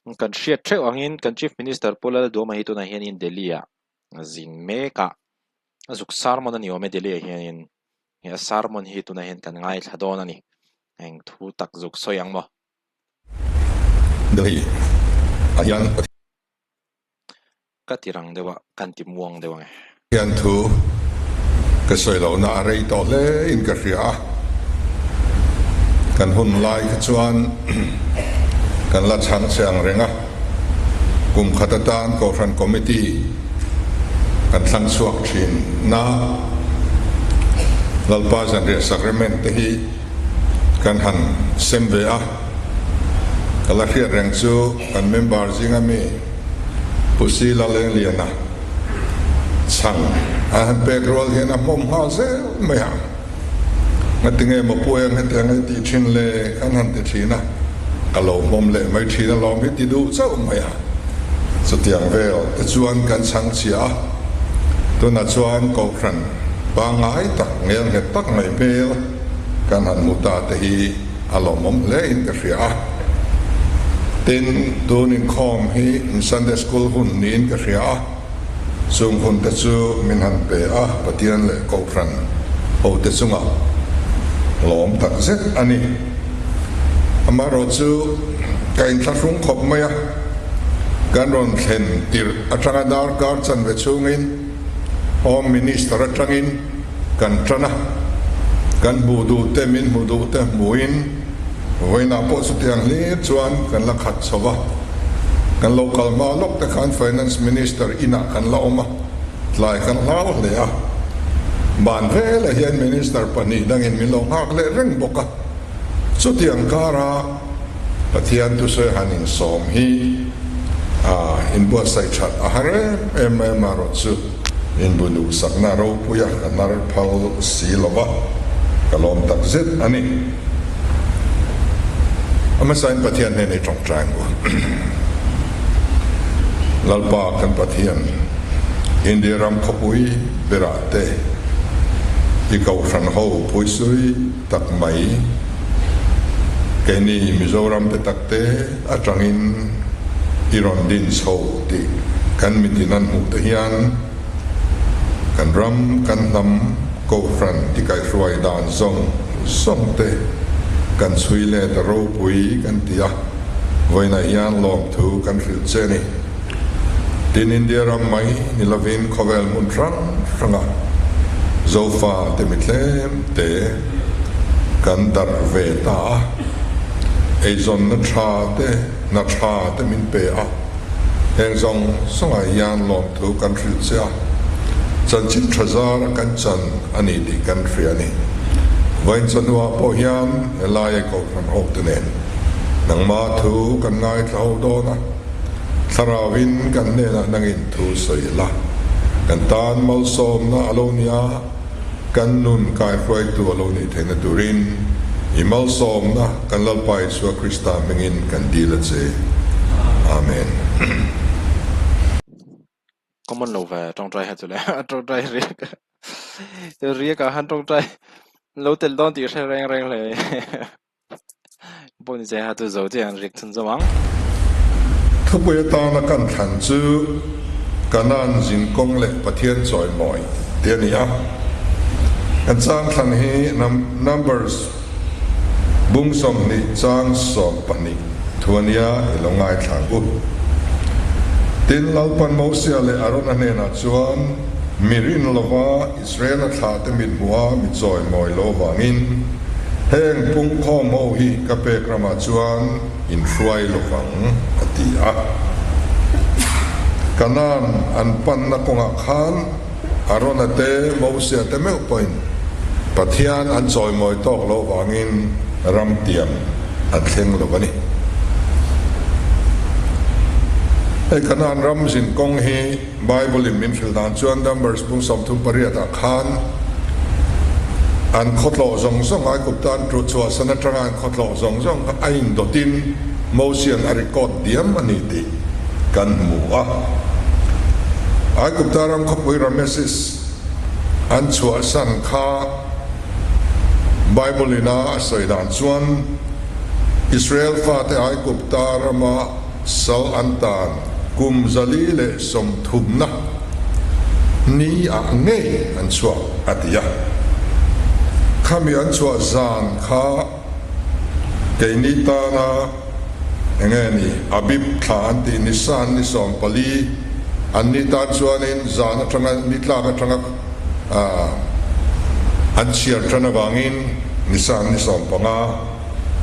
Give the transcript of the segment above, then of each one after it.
Kan hriat theuh angin kan Chief Minister Pu Lalduama hi tunah hianin Delhi-ah zin mek a, a zuk sermon a ni awm e Delhi-ah hianin he a sermon hi tunah hian kan ngaithla dawn a ni. Eng thu tak zuk sawi ang maw? Delhi ah hian Ka ti rang deuh a, kan ti muang deuh ang e. Hian thu ka sawi lohna a rei tawh hle in ka hria a, kan hun lai kha chuan kan la chhang che ang reng a, kum khat atan Kohhran Committee kan thlang chhuak thin na Lalpa Zanriah Sacrament te hi kan han sem ve a, ka la hriat reng chu kan member zinga mi Pu Si Lalengliana chhang a han pek rual hian a hmawm nghal zel mai a, ngatinge maw Pu Eng hetiang ei tih thin le kan han ti thin a, ka lo hmawm leh mai thin alawm hi ti duh chauh mai a, chutiang vel te chuan kan chhang chhia a, tunah chuan Kohhran pangngai tak ngel nghet tak mai hmel kan han hmu ta te hi a lawmawm hle in ka hria a. Tin, tun inkhawm hi in Sunday School hun niin ka hria a, chung hun te chu min han pe a, Pathian leh Kohhran hote chungah lawm tak zet a ni. Amaherawh chu ka inthlahrung khawp mai a, kan rawn thlen tirh atanga darkar chanve chhungin Home Minister atangin kan tan a, kan hmuh duh te min hmuh duh te hmuhin, Vawiinah pawh chutiang hlir chuan kan la khat chho va, kan lo kal hma lawk te khan Finance Minister inah kan la awm a, tlai kan hlau hle a. Ban velah hian Minister pahnih dangin min lo nghak leh reng bawk a, chutiang kara Pathian thusawi han insawm hi a inbuatsaih that a har em em mai amaherawh chu inbunduhsakna ropuia ka hnar phal si lo va, ka lawm tak zet a ni. A hmasain Pathian hnenah i tawngtai ang u. Lalpa kan Pathian, India ram khawpui berah te i kohhran ho phuisui tak mai, keini Mizoram te tak te atangin i rawn din chho tih kan mitin an hmuh te hian kan ram, kan hnam, Kohhran i kaihhruai dan zawng zawng te kan chhui let a ropui kan ti a, vawiinah hian lawmthu kan hrilh che a ni. Tin, India ram mai ni lovin khawvel hmun hrang hranga Zofa te mi tlem te kan darh ve ta a, eizawnna tha te, hna tha te min pe a, heng zawng zawngah hian lawmthu kan hrilh che a, chanchin tha zar a kan chan a ni tih kan hria a ni. Vawiin chawhnuah pawh hian helaia Kohhran hawkte nen nangma thu kan ngaithla ho dawn a, thlarauin kan hnenah nangin thu sawi la, kan tan malsawmna a lo ni a, kan nun kaihruaitu a lo nih theihna turin i malsawmna kan Lalpa Isua Krista hmingin kan dil a che. Amen. Common lo ve tawngtai ha chu le tawngtai riak riak ah han tawngtai lo tel dawn tih hre reng reng hle. Pawh ni che ha chu zo che an rik chhun zawm ang. Thupui atana kan thlan chu Kanaan zinkawng leh Pathian chawimawi tih a ni a. Kan chang thlan hi Numbers bung 20 chang 12 thu a nia i lo ngaithla ang u. Tin, Lalpan Mosia leh Arona hnenah chuan mi rin lova Israel-a thlahte mit hmuha mi chawimawi lo avangin heng pungkhawm ho hi ka pek ramah chuan in hruai lo vang, a ti a. Kanaan an panna kawngah khan Arona te, Mosia te meuh pawhin Pathian an chawimawi tawk lo avangin ram tiam an thleng lo a ni. Hei Kanaan ram zin kawng hi Bible in min hrilh dan chuan Numbers bung 38 ah khan an khawtlawh zawng zawng Aigupta an ṭuh chhuahsan aṭanga an khawtlawh zawng zawng kha a indawtin Mosian a record diam a ni tih kan hmu a. Aigupta ram khawpui Rameses an chhuahsan kha Bible in a a sawi dan chuan Israel fate Aigupta rama. sal an tan kum 430na ni ah ngei an chhuak a ti a. Khami an chhuah zan kha keini tana enge ni Abib thla an tih Nisan ni 14, an ni tan chuanin zan atanga ni tlak atanga an chhiar tan avangin Nisan ni 15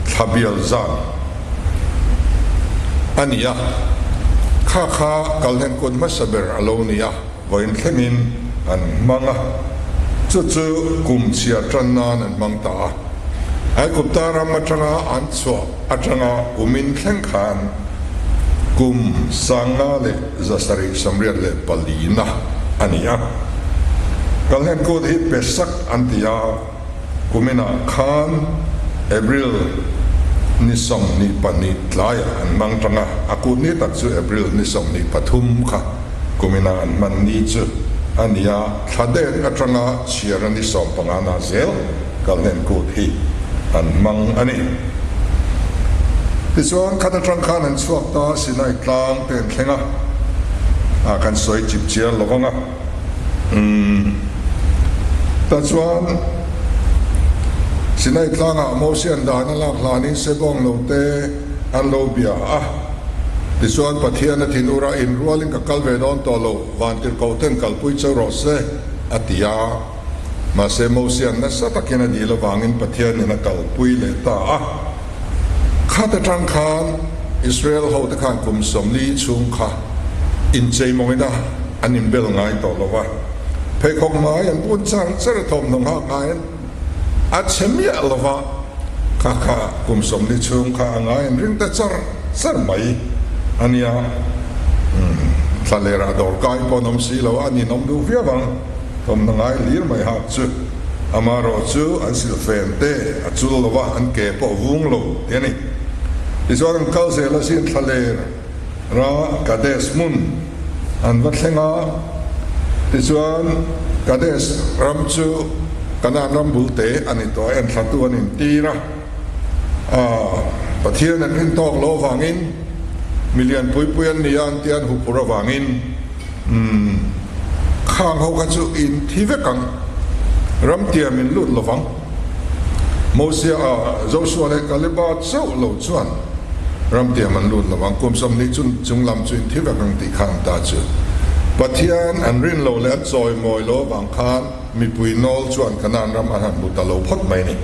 thla bial zan a ni a, kha kha kalhlen kut hmasa ber a lo ni a, vawiin thlengin an hmang a, chu chu kum chhiar tan nan an hmang ta a. Aigupta ram atanga an chhuah atanga kumin thleng khan kum 1774 na a ni a, kalhlen kut hi Pesach an ti a. Kuminah khan April ni 22 tlaiah an hmang tang a, a kut ni tak chu April ni 23 kha kuminah an hman ni chu a ni a, thla det atanga chhiara ni 15 na zel kalhlen kut hi an hmang a ni. Tichuan khat atang khan an chhuak ta Sinai tlang te an thleng a, a kan sawi chip chiar lo vang a. Umm. Tah chuan Sinai tlangah Mosian dan a lak hlanin Sebawng lo te an lo bia a. Tichuan Pathian a thinur a, Inrualin ka kal ve dawn tawh lo, vantirhkoh ten kalpui cheu rawh se, a ti a. Mahse Mosian nasa takin a dil avangin Pathianin a kalpui leh ta a. Khat atang khan Israel hote khan kum 40 chhung kha inchei mawngin a an inbel ngai tawh lo va, pheikhawk ngai an bun char char a thawmhnaw nghak ngai an a chhe miah lo va, kha kha kum 40 chhung kha a ngai an ring ta char char mai a nia. Thla lerah dawr kai pawh an awm si lo a, an inawm duh viau ang, thawmhnaw ngai hlir mai hak chu. Amaherawhchu an silhfen te a chul lo va, an ke pawh a vung lo tih a ni. Tichuan an kal zel a sin thla ler ra Kadesh hmun an va thleng a, tichuan Kadesh ram chu Kanaan ram bul te a ni tawh a, enthlatu an intir a. Pathian an rin tawk loh avangin milian pui pui an ni a an tia an huphur avangin Khang ho kha chu in thi vek ang, ram tiam in lut lovang. Mosia a Joshua leh Kaleba chauh lo chuan ram tiam an lut lovang, kum 20 chun chung lam chu in thi vek ang tih kha an ta chu. Pathian an rin lo leh an chawimawi lo avang khan mipui nawl chuan Kanaan ram an han hmu ta lo phawt mai ni.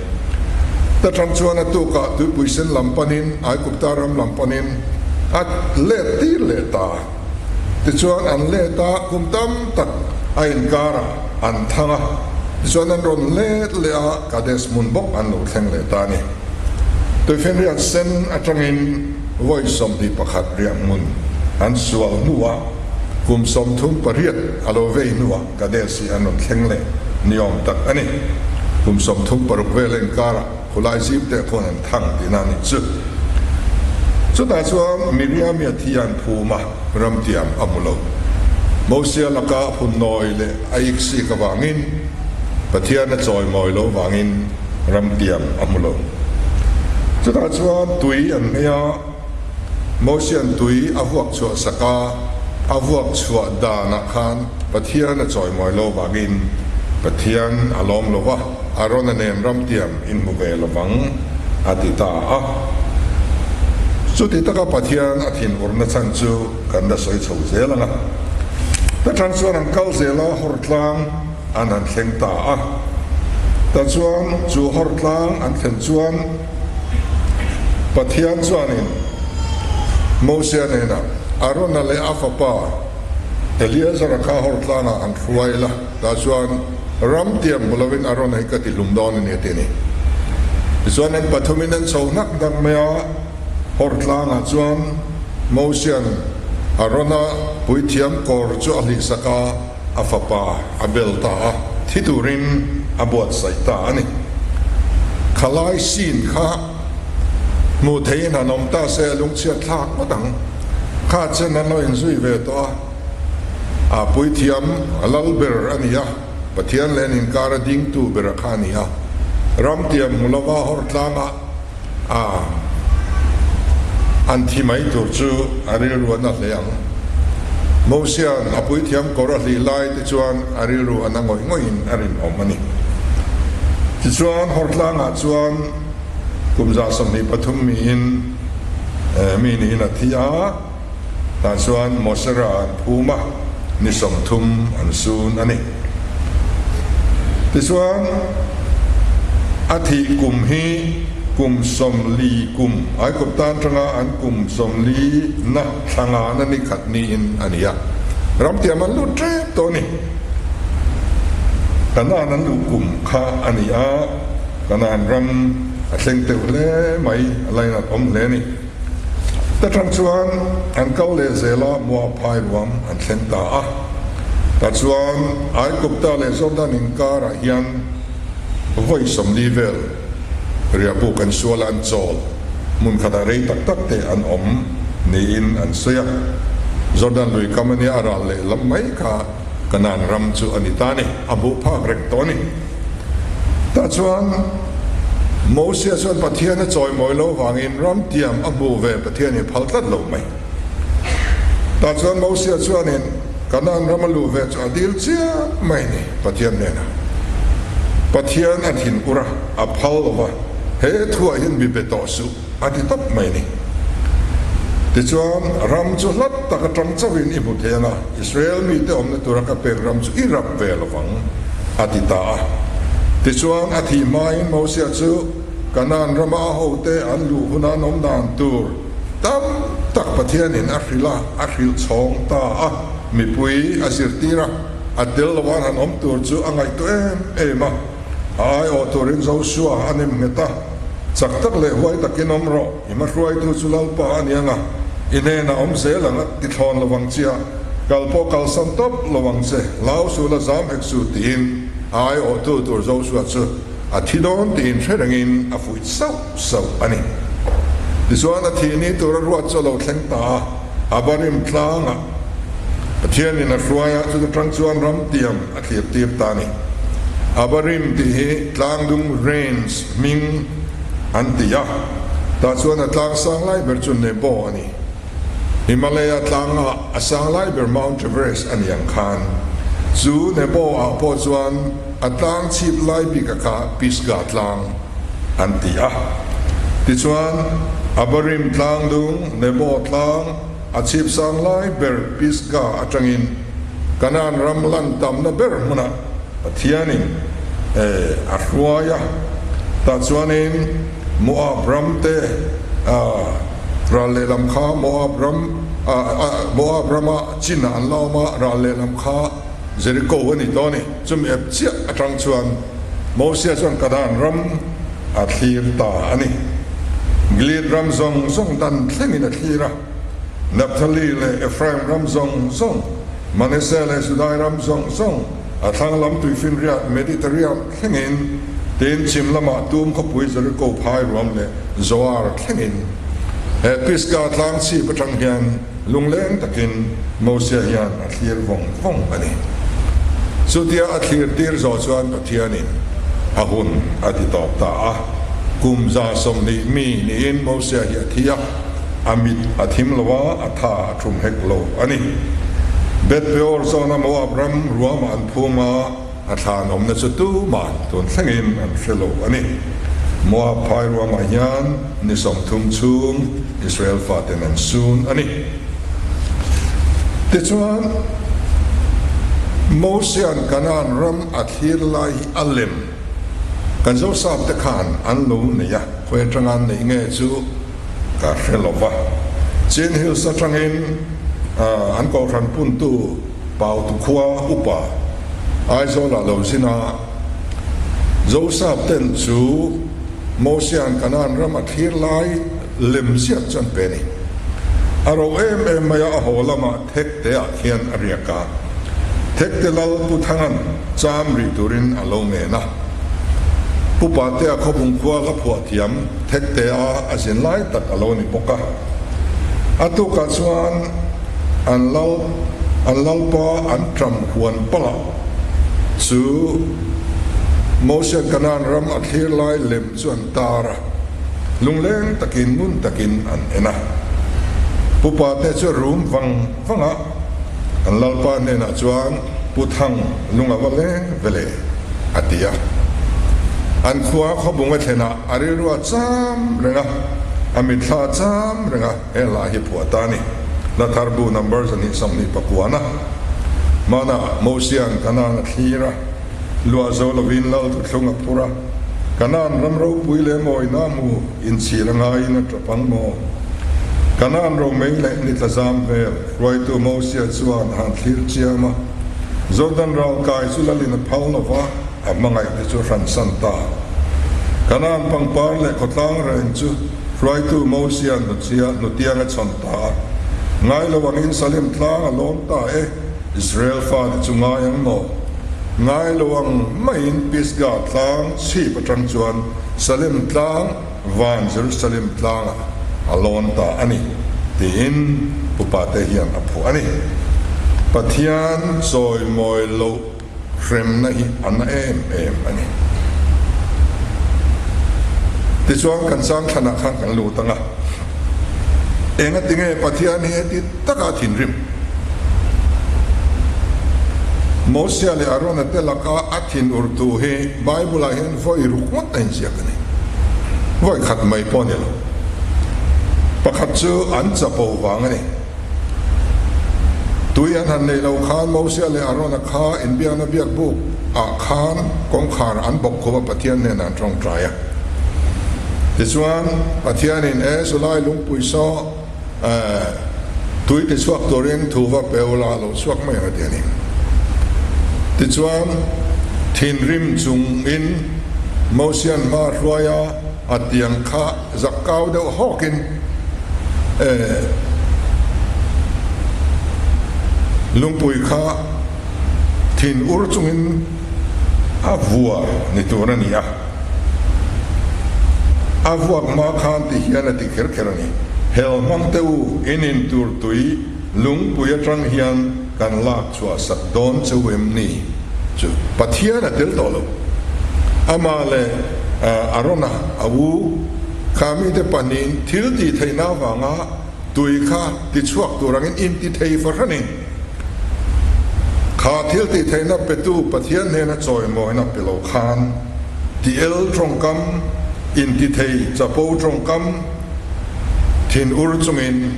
Ta tang chuan a tukah tuipui sen lam panin, Aigupta ram lam panin a let tir leh ta. Tichuan an let a, kum tam tak a inkarah an thang a, tichuan an rawn let leh a, Kadesh hmun bawk an lo thleng leh ta a ni. Tuifinriat sen atangin vawi 21 riah hmun an sual hnuah kum 38 a lo vei hnuah Kadesh hi an rawn thleng leh ni awm tak a ni. Kum 36 vel a inkarah Khulai zim te khawn an thang tihna a nih chu. Chutah chuan Miriami a thi an phum a, ramtiam a hmu lo. Mosia laka a phun nawi leh a iksik avangin, Pathian a chawimawi lo vangin ramtiam a hmu lo. Chutah chuan tui an nghei a, Mosia'n tui a vuak chhuah sak a, a vuak chhuah danah khan Pathian a chawimawi lo vangin Pathian a lawm lo va. Arona nen ramtiam in hmu ve lovang, a ti ta a. Chuti taka Pathian a thinurna chhan chu kan la sawi chho zel ang a. Ta tan chuan an kal zel a, Hortlang an han thleng ta a. Ta chuan chu Hortlang an thlen chuan Pathian chuanin Mosia hnenah, Arona leh a fapa Eleazara kha Hortlangah an hruai la. Tah chuan ram tiam hmu lovin a rawn hi ka ti hlum dawn a ni a ti a ni. Tichuan an pathumin an chho hnak hnak mai a, Hor tlangah chuan Mosia'n a rawn a puithiam kawr chu a hlihsak a, a fapa a bel ta a, thi turin a buatsaih ta a ni. Khalai sin kha hmuh theihin han awm ta se a lungchhiat thlak ngawt ang. Kha chen an lo inzui ve tawh a. A puithiam a lal ber a ni a, Pathian leh an inkar a dingtu ber a kha a ni a. Ramtiam hmu lova hawr tlanga a An thi mai tur chu a rilru a na hle ang. Mosia'n a puithiam kawr a hlih lai te chuan a rilru a na ngawih ngawih in a rinawm a ni. Tichuan Hortlangah chuan kum 23 miin mi niin a thi a, tah chuan Mosera an phum a, ni 30 an sun a ni. Tichuan a thih kum hi kum 40 kum Aikup tan tanga an kum 40 na thla nga na ni khat niin a ni a, ramtiam an lut tep tawh a ni. Kanaan an luh kum kha a ni a, Kanaan ram a thleng teuh hle mai, a lainat awm hle a ni. Ta tang chuan an kal leh zel a, Moab phai ruam an thleng ta a. Tah chuan Aigupta leh Jordan inkarah hian vawi 40 vel riahbuk an sual a, an chawl. Hmun khatah rei tak tak te an awm niin an sawi a. Jordan lui kam a nia, a ral leh lam mai kha Kanaan ram chu a ni ta a ni, a hmuh phak reng tawh a ni. Tah chuan Mosia chuan Pathian a chawimawi lo vangin ram tiam a hmuh ve Pathian hi phal tlat lo mai. Tah chuan Mosia chuanin Kanaan ram a luh ve chu a dil chiah mai a ni Pathian hnenah. Pathian a thin ur a, a phal lo va, he thuah hian mi be tawh suh a ti tawp mai a ni. Tichuan ram chu hlat tak atang chauhin i hmu thei ang a, Israel mite awmna tura ka pek ram chu i rap ve lo vang, a ti ta a. Tichuan, a thih hmain Mosia chu Kanaan rama a hote an luh huna an awm dan tur tam tak Pathianin a hrilh a, a hrilh chhawng ta a. Mipui a zirtir a, a tel loa an han awm tur chu a ngaihtuah em em a. A aiawh turin Josua a nem nghet a, Chak tak leh huai takin awm rawh, i hmahruaitu chu Lalpa a ni ang a, i hnenah awm zel ang a ti thlawn lo ang che a, kal pawh kalsan tawp lo ang che, hlau suh la zam hek suh tiin a aiawhtu tur Josua chu a thi dawn tiin hre rengin a fuih sauh sauh a ni. Tichuan a thih ni tur a ruat chu a lo thleng ta a, Abarim tlangah Pathianin a hruai a, chuta tang chuan ramtiam a thlir tir ta a ni. Abarim tih hi tlangdung range hming an ti a, tah chuan a tlang sang lai ber chu Nebo a ni. Himalaya tlanga a sang lai ber Mount Everest a ni ang khan chu Nebo ah pawh chuan a tlang chhip lai bik a kha Pisgah tlang an ti a. Tichuan Abarim tlangdung Nebo tlang a chhip sang lai ber Pisgah atangin Kanaan ram lan tamna ber hmunah Pathianin a hruai a, tah chuanin Moab ram te ral lehlam kha Moab ram Moab rama chinah an la awm a, ral lehlam kha Jericho a ni tawh a ni. Chumi ep chiah atang chuan Mosia chuan Kanaan ram a thlir ta a ni. Gilead ram zawng zawng dan thlengin a thlir a. Naphtali leh Ephraim ram zawng zawng, Manasseh leh Judai ram zawng zawng, a thlang lam tuifinriat Mediterranean thlengin, tin chhim lamah tum khawpui Jericho phai ruam leh Zoar thlengin. He Pisgah tlang chhip atang hian lungleng takin Mosia hian a thlir vawng vawng a ni. Chutia a thlir tir zawh chuan Pathianin a hun a ti tawp ta a, kum 120 mi niin Mosia hi a thi a. A mit a thim lo a, a tha a thum hek lo a ni. Beth Peor zawna Moab ram ruamah an phum a, a thlan awmna chu tuman tun thlengin an hre lo a ni. Moab phai ruamah hian ni 30 chhung Israel faten an sun a ni. Tichuan, Mosia'n Kanaan ram a thlir lai hi a lem kan Zosapte khan an lo nei a. Khawi atanga an neih nge chu ka hre lo va. Chin Hills atangin an kohhran puntu Pautu khua upa Aizawlah lo zin a, Joseph ten chu Mosia'n Kanaan ram a thlir lai lem ziak chu an pe a ni. A ro em em mai a, a haw lamah Thekte ah khian a riak a. Thekte lal Pu Thanga'n cham rih turin a lo ngen a. Pu Patea khawbung khua hla phuah thiam Thektea a zin lai tak a lo ni bawk a. A tukah chuan an lal an lalpa an ṭam huan palh chu Mosia'n Kanaan ram a thlir lai lem chu an tar a, lungleng takin ngun takin an en a. Pupa te chu rum vang vang a, an lalpa hnenah chuan Pu Thang lung a va leng ve le, a ti a. An khua khawbung a thlenah a rilru a cham reng a, a mitthla a cham reng a, he hla hi phuah ta a ni. Hla thar bu number 229 a Hmanah Mosia'n Kanaan a thlir a, luah zo lovin lal thuthlung a phur a, Kanaan ram ropui leh mawina hmu inchhir a ngaiin a tap ang maw? Kanaan romei leh ni tla zam vel hruaitu Mosia chuan a han thlir chiam a, Jordan ral kai chu lalin a phal lo va, a hmangaihte chu a hransan ta. Kanaan pangpar leh khawtlang reng chu hruaitu Mosia hnuchhia hnutiang a chhawn ta a, ngai lo angin Salim tlang a lawm ta e. Israel fate chu ngai ang maw? Ngai lo ang maiin Pisgah tlang chhip atang chuan Salem tlang van Jerusalem tlangah a lawn ta a ni tiin upate hian a phuah a ni. Pathian chawimawi loh hremna hi a na em em a ni. Tichuan kan chang thlanah khan kan lut ang a, engatinge Pathian hi heti taka a thinrim? Mosia leh Arona te laka a thin urtu hi Bible-ah hian vawi ruk ngawt a inziak a ni. Vawi khat mai pawh a ni lo. Pakhat chu an chapo vang a ni. Tui an han neih loh khan Mosia leh Arona kha inbiakna biak buk ah khan kawngkhar an bawk khup a Pathian hnenah an tawngtai a. Tichuan Pathianin e Sulai lungpui saw tui ti chhuak turin thu va pe ula lo chhuak mai ang a ti a ni. Tichuan thinrim chungin Mosia'n hma hruai a a tiang kha zak kau deuh hawkin Lungpui kha thin ur chungin a vua ni tur a ni a, a vuak hma khan ti hian a ti kher kher a ni. Hel hmang te u, in in tur tui lungpui atang hian kan lak chhuah sak dawn cheu em ni? Chu Pathian a tel tawh lo. Amah leh Arona a u kha mite pahnihin thil tih theihna avanga tui kha tichhuak tur angin inti thei fahranin kha thil tih theihna petu Pathian hnena chawimawina pe lo khan ti el tawngkam, inti thei chapo tawngkam thin ur chungin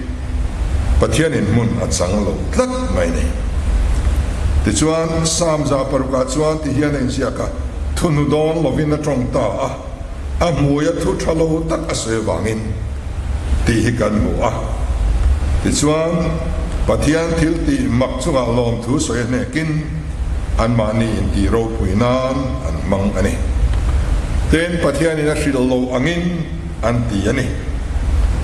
Pathianin hmun a chang lo tlat mai ni. Tichuan Psalm 106ah chuan ti hian a inziak a, Thunu dawn lovin a tawng ta a, a hmui a thu tha lo tak a sawi avangin tih hi kan hmu a. Tichuan Pathian thil tih mak chungah lawmthu sawi a hnekin anmahni intih ropui nan an hmang a ni. Tin, Pathianin a hrilh lo angin an ti a ni.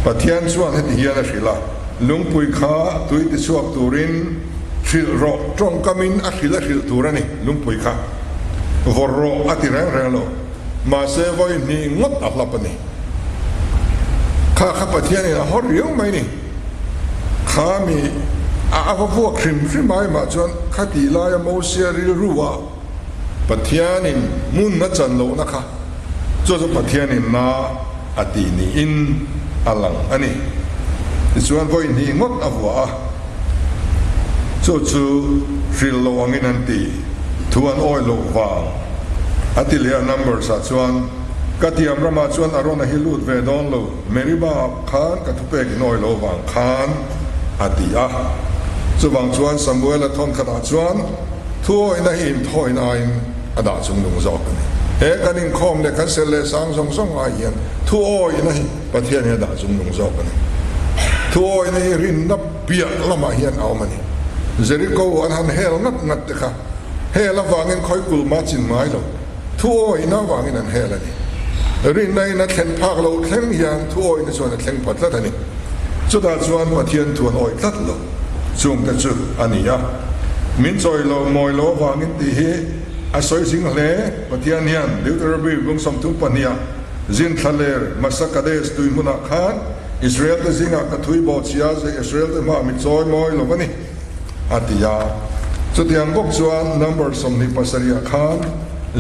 Pathian chuan heti hian a hrilh a, Lungpui kha tui tichhuak turin hrilh rawh, tawngkamin a hrilh a hrilh tur a ni, lungpui kha vawrh rawh a ti reng reng lo, mahse vawi hnih ngawt a hlap a ni. Kha kha Pathianin a hawr riau mai ni. Kha mi a va vuak hrim hrim ai mah chuan khatih laia Mosia rilru ah Pathianin hmun a chan lohna kha chu chu Pathianin na a tih niin a lang a ni. Tichuan vawi hnih ngawt a vuah a, chu chu hrilh loh angin an ti, thu an awi loh vang a ti leh a. Numbers ah chuan ka tiam ramah chuan Arona hi lut ve dawn lo, Meribah ah khan ka thupek in awi lo vang khan a ti a. Chuvang chuan Samuela thawnkhatah chuan, Thuawihna hi inthawina aiin a dah chung nung zawk a ni. He kan inkhawm leh kan sel leh sang zawng zawng ai hian thuawihna hi Pathian hi a dah chung nung zawk a ni. Thuawihna hi rinna piah lamah hian a awm a ni. Jeriko an han hel ngat ngat te kha hel avangin khawi kulma chin ngai lo, thuawihna avangin an hel a ni. Rinna in a thlen phak loh thleng hian thuawihna chuan a thleng pha tlat a ni. Chutah chuan Pathian thu an awih tlat lo. Chungte chu a ni a, min chawi lo mawi lo avangin tih hi a sawi zing hle. Pathian hian Deuteronomy bung 32 ah zin thla ler Masa Kadesh tui hmunah khan Israel te zingah ka thui bawh chhia ze Israel te hmaah mi chawi mawi lo a ni a ti a. Chutiang bawk chuan Number 27 ah khan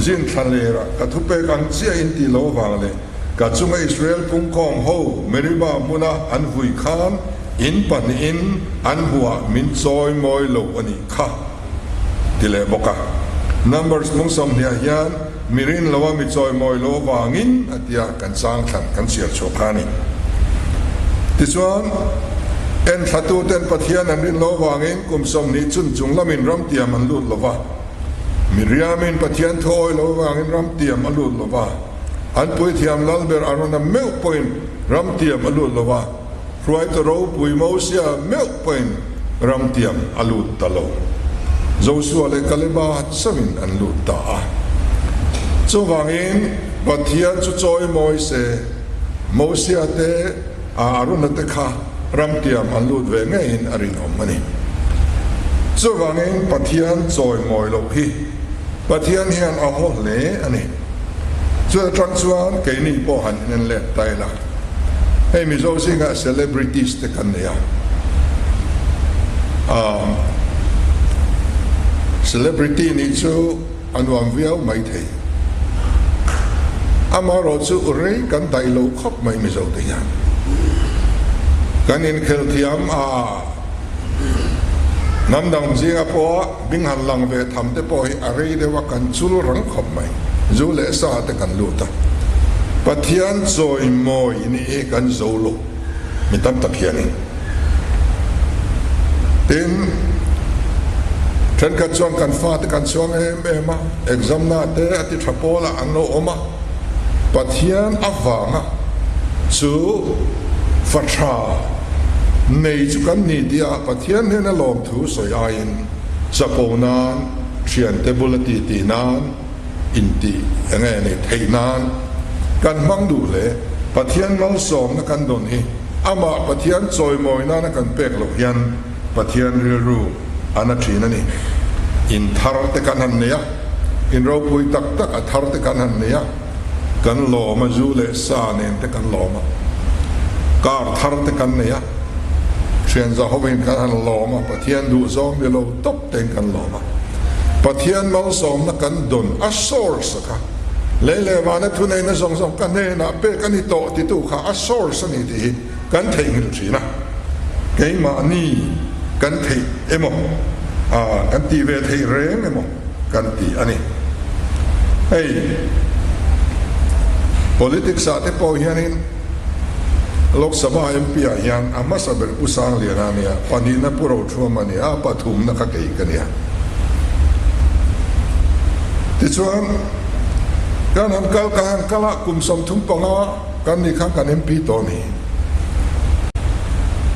zin thla lerah ka thupek ang chiahin tih lo avang leh ka chunga Israel pungkhawm ho Meribah hmuna an vui khan. in pahnihin an hmuhah min chawimawi lo a nih kha, ti leh bawk a. Numbers mung sawmhniah hian mi rin loa mi chawimawi lo avangin a tia kan chang thlan kan chhiar chhuak kha a ni. Tichuan, enthlatuten Pathian an rin lo avangin kum 20 chun chung lamin ramtiam an lut lo va. Miriamin Pathian thu awi lo avangin ramtiam a lut lo va. An puithiam Lalber Arona meuh pawhin ramtiam a lut lo va, hruaitu ropui Mosia meuh pawhin ramtiam a lut ta lo. Josua leh Kaleba chauhin an lut ta a. Chuvangin Pathian chu chawimawi se, Mosia te Arona te kha ramtiam an lut ve ngeiin a rinawm a ni. Chuvangin Pathian chawimawi loh hi Pathian hian a haw hle a ni. Chu atang chuan keini pawh han inen let ta ila, hei Mizo zingah celebrities te kan nei a, ahm celebrity nih chu a nuam viau mai thei. Amaherawhchu rei kan daih lo khawp mai Mizo te hian. Kan inkhel thiam a, hnam dang zinga pawha Hming han lang ve tham te pawh hi a rei deuh a, kan chul rang khawp mai. Zu leh sa te kan lut a, Pathian chawimawi nih hi kan zo lo mi tam tak hianin. Tin, thenkhat chuan kan fate kan chhuang em em a, exam na te a ti tha pawl ah an lo awm a, Pathian avanga chu fa tha nei chu kan ni tih a Pathian hnena lawmthu sawi aiin chapo nan, thiante bula titi nan, intih enge ni theih nan kan hmang duh hle. Pathian malsawmna kan dawn hi amah Pathian chawimawi nana kan pek loh hian Pathian rilru a na thin a ni. In thar te kan han nei a, in ropui tak tak a thar te kan han nei a, kan lawm a, zu leh sa nen te kan lawm a, car thar te kan nei a, thian zahovin kan han lawm a, Pathian duhzawng ni lo tawp tein kan lawm a. Pathian malsawmna kan dawn a source kha lei leh vana thuneihna zawng zawng ka hnenah pek a ni tawh titu kha a source a ni tih hi kan theihnghilh thin a, keimahni kan theih emaw, kan tih ve theih reng emaw kan ti a ni. Hei politics ah te pawh hianin Lok Sabha MP ah hian a hmasa ber Pu Sangliana a nia, pahnihna Pu Rothuama a nia, a pathumna kha kei ka nia. Tichuan kan han kal kan han kal a, kum 35, Kan nih khan kan MP tawh a ni.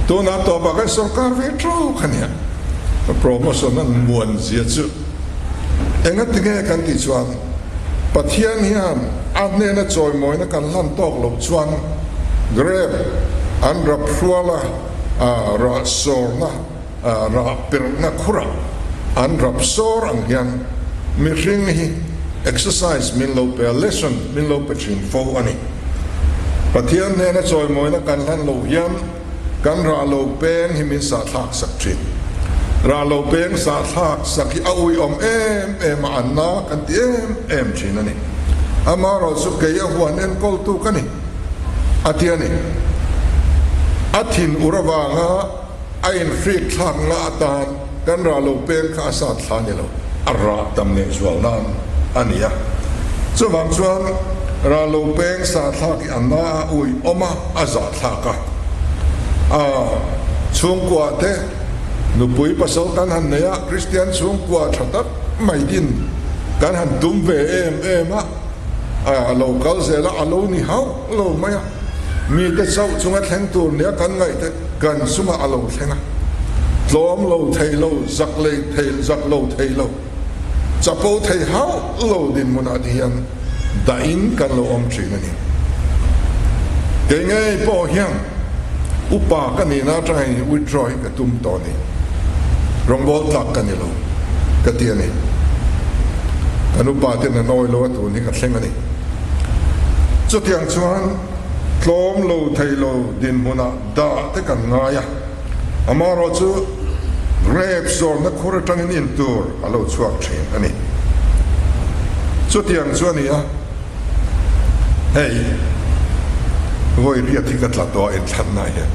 Tunah tawpah kan sorkar ve tawk a nia. Promotion an muan zia chu engati nge kan tih chuan Pathian hian a hnena chawimawina kan hlan tawk loh chuan grape an rap hrual a, rah sawrna, rah perhna khurah an rap sawr ang hian mihring hi exercise min lo pe a, lesson min lo pe thin fo a ni. Pathian hnena chawimawina kan hlan lo hian kan rah lo peng hi min sahthlak sak thin. Rah lo peng sahthlak sak hi a uiawm em em a, an na kan ti em em thin a ni. Amaherawhchu kei a huan enkawltu ka ni, a ti a ni. A thin ur avanga. A inhrik thlak nga atan kan rah lo peng kha a sat thla ni lo, a rah tam leh zual nan a ni a. Chuvang chuan rah lo peng sa thlak hi a na a ui awm a, a zah thlak a. A chhungkua te nupui pasal kan han nei a, Kristian chhungkua tha tak mai din kan han tum ve em em a, a lo kal zel a, a lo ni hauh lo mai a. Mite chauh chunga thleng tur nia kan ngaih te kan chungah a lo thleng a, tlawm lo thei lo, zak lei thei, zak lo thei lo, chapo thei hauh lo dinhmunah te hian dahin kan lo awm thin a ni. Kei ngei pawh hian upa ka nihna atanga in withdraw hi ka tum tawh a ni. Rawngbawl tlak ka ni lo ka ti a ni. Kan upa ten an awi lo a tun hi ka thleng a ni. Chutiang chuan tlawm lo thei lo dinhmunah dah te kan ngai a, amaherawh chu grape zawrhna khur atangin in tur a lo chhuak thin a ni. Chutiang chu a ni a, hei vawi riat hi ka tla tawh a inthlanna hian.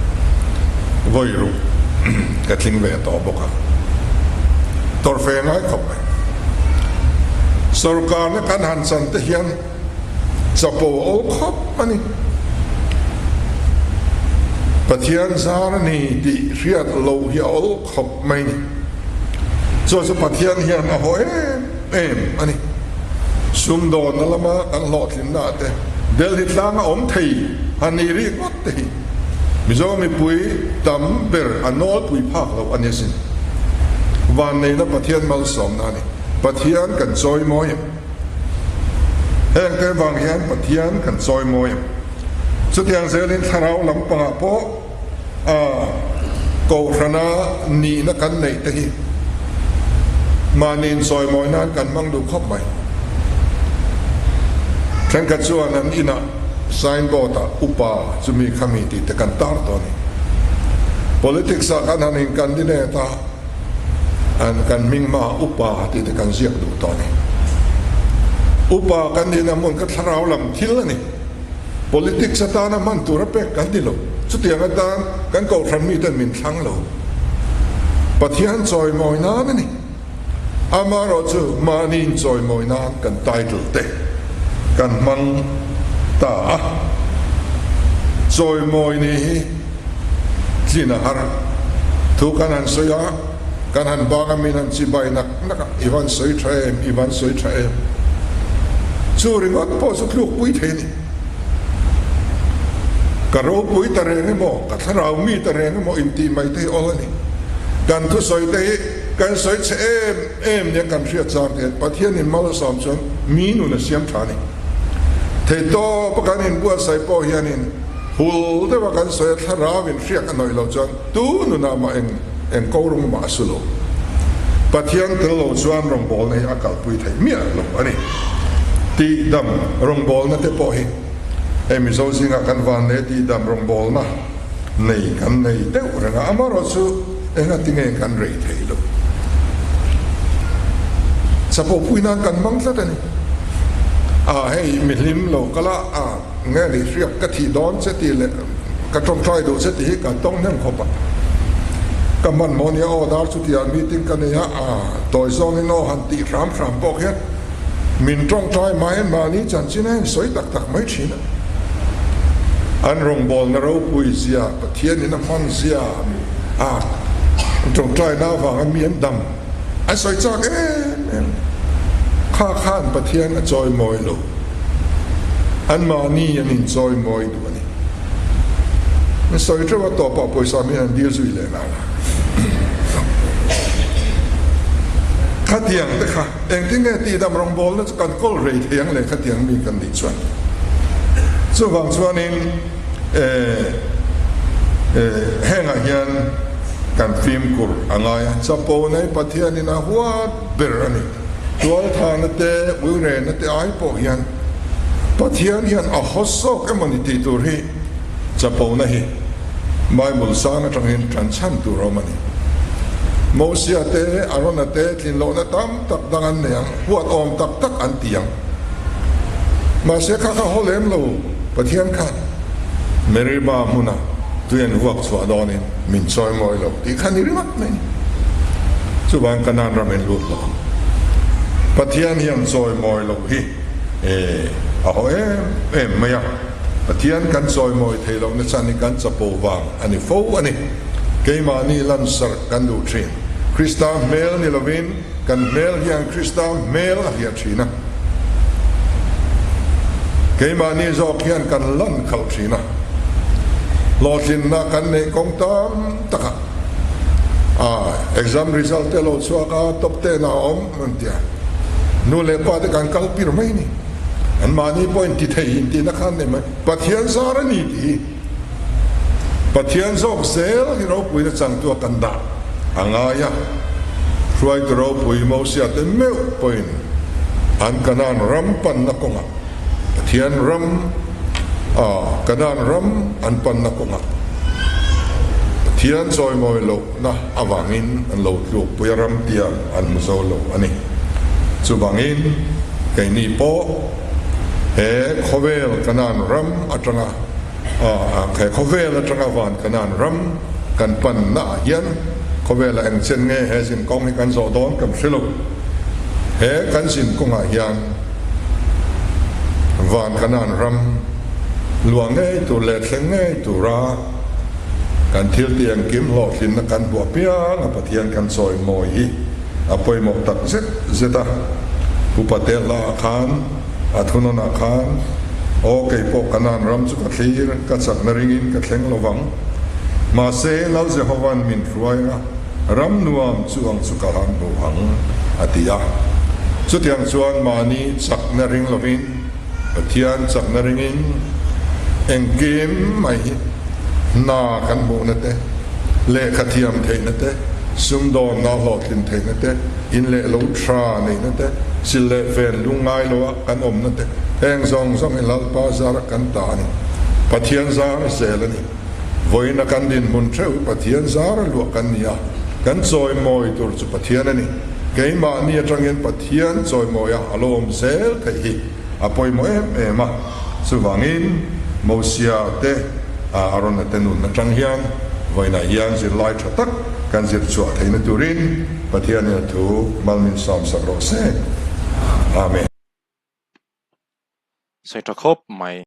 Vawi ruk ka tling ve tawh bawk a, tawrhfe ngai khawp mai. Sorkarna kan han chan te hian chapo awl khawp a ni. Pathian zar a ni tih hriat loh hi a awl khawp mai ni. Chu chu Pathian hian a haw em em a ni. Sumdawnna lama kan hlawhtlinna ah te Delhi tlanga awm thei han nih rih ngawt te hi Mizo mipui tam ber a nawlpui phak loh a ni asin. Vanneihna Pathian malsawmna a ni. Pathian kan chawi mawi em? Heng te vang hian Pathian kan chawi mawi em? Chutiang zelin thlarau lampangah pawh a Kohhrana nihna kan neih te hi mahni inchawimawi nan kan hmang duh khawp mai. Thenkhat chuan an inah signboard ah upa chumi khami tih te kan tar tawh a ni. Politics ah kan han in candidate a, an kan hming hmaah upa tih te kan ziak duh tawh a ni. Upa kan nihna hmun kha thlarau lam thil a ni. Politics atana hman tur a pek kan ti lo. Chutiang atan kan kohhran miten min thlang lo. Pathian chawimawi nan a ni. Amaherawhchu mahni inchawimawi nan kan title te kan hmang ta a. Chawimawi ni hi tlin a har. Thu kan han sawi a, kan han bang a, min han chibai nak nak a, i van sawi tha em, i van sawi tha em. Chu ringawt pawh chu tlukpui thei a ni. Ka ropui ta reng emaw, ka thlarau mi ta reng emaw intih mai te hi awl a ni. Kan thusawi te hi kan sawi chhe em em nia kan hriat chang te hian Pathianin mal a sawm chuan mi nun a siam tha a ni. Theihtawp a kan inbuatsaih pawh hianin hul deuha kan sawi a thlarau in hriak a nawih loh chuan tu nunah mah eng eng ko rawng mah a su lo. Pathian tel lo chuan rawngbawlna hi a kalpui theih miah lo a ni. Tihdam rawngbawlna te pawh hi hei Mizo zingah kan van leh tihdam rawngbawlna nei kan nei deuh reng a, amaherawhchu engati nge kan rei thei lo. Chapo pui nan kan hmang tlat a ni. A hei mihlim lo kal a, a nge ni hriak ka thih dawn che tih leh ka tawngtai duh che tih hi kan tawng hnem khawp a. Ka hmanhmawh nia aw dar chutiah meeting ka nei a, a tawi zawngin aw han tih hram hram pawh khian Min tawngtai mai mahni chanchin a insawi tak tak mai thin a. An rawngbawlna ropui zia, Pathianin a hman zia a tawngtaina avanga mi an dam an sawi chak em em. Kha khan Pathian a chawimawi lo. An mahni an inchawimawi duh a ni. An sawi teuh a tawpah pawisa min an dil zui leh nghal a. Khatiang te kha. Engtin nge tihdam rawngbawlna chu kan kawl rei thei ang le khatiang mi kan nih chuan. Chuvang chuanin hengah hian kan fimkhur a ngai a, chapo nei Pathianin a huat ber a ni. Tualthana te, uirena te ai pawh hian Pathian hian a haw zawk emaw ni tih tur hi chapona hi Bible sang atangin tan chhan tur a awm a ni. Mosia te, Arona te tlinlohna tam tak dang an nei ang, huat awm tak tak an ti ang. Mahse kha kha haw lem lo, Pathian khan Meriba hmuna tui an vuak chhuah dawnin min chawi mawi lo tih kha ni ringawt mai ni. Chuvang Kanaan ram in lut lo ang. Pathian hian chawi mawi lo hi a haw em em mai a. Pathian kan chawimawi thei lohna chhan hi kan chapo vang a ni fo a ni. Keimahni lansarh kan duh thin. Krista hmel ni lovin kan hmel hian Krista hmel a hliah thin a. Keimahni zawk hian kan lan khalh thin a. Hlawhtlinna kan neih kawng tam takah a exam result te lo chhuak a, top ten ah a awm an ti a. Nu leh pa te kan kal pir mai a ni. An mahni pawh in ti thei in tihna khan nei mai. Pathian zar a ni tih hi Pathian zawk zel hi ropuina changtu a kan dah a ngai a. Hruaitu ropui Mosia te meuh pawhin an Kanaan ram panna kawngah Pathian ram a Kanaan ram an panna kawngah Pathian chawimawi lohna avangin an lo tlukpui a ram tiang an hmu zo lo a ni. Chuvangin keini pawh he khawvel Kanaan ram atanga he khawvel atanga van Kanaan ram kan pan naah hian khawvela eng chen nge he zinkawng hi kan zawh dawn kan hre lo. He kan zinkawngah hian van Kanaan ram luah ngei tur leh thleng ngei tura kan thil tih engkim hlawhtlinna kan hmuh apiang a Pathian kan chawi mawi hi a pawimawh tak zet zet a. Upate hlaah khan a thunawnah khan Aw kei pawh Kanaan ram chu ka thlir, ka chakna ringin ka thleng lo vang. Mahse, Lal Jehova'n min hruai a, ram nuam chu ang chu ka han hmu ang, a ti a. Chutiang chuan mahni chakna ring lovin, Pathian chakna ringin engkim mai hi hna kan hmuhna te, lehkha thiam theihna te, sumdawnna hlawhtlin theihna te, in leh lo tha neihna te, sil leh ven lungngai loa kan awmna te, heng zawng zawng hi Lalpa zara kan ta a ni. Pathian zar zel a ni. Vawiina kan dinhmun theuh hi Pathian zara luah kan ni a, kan chawimawi tur chu Pathian a ni. Keimahni atangin Pathian chawimawia a lo awm zel theih hi a pawimawh em em a. Chuvangin Mosia te Arona te nun atang hian vawiinah hian zirlai tha tak kan zir chhuah theihna turin Pathianin a thu mal min sawmsak rawh se. Amen. Sawi tha khawp mai.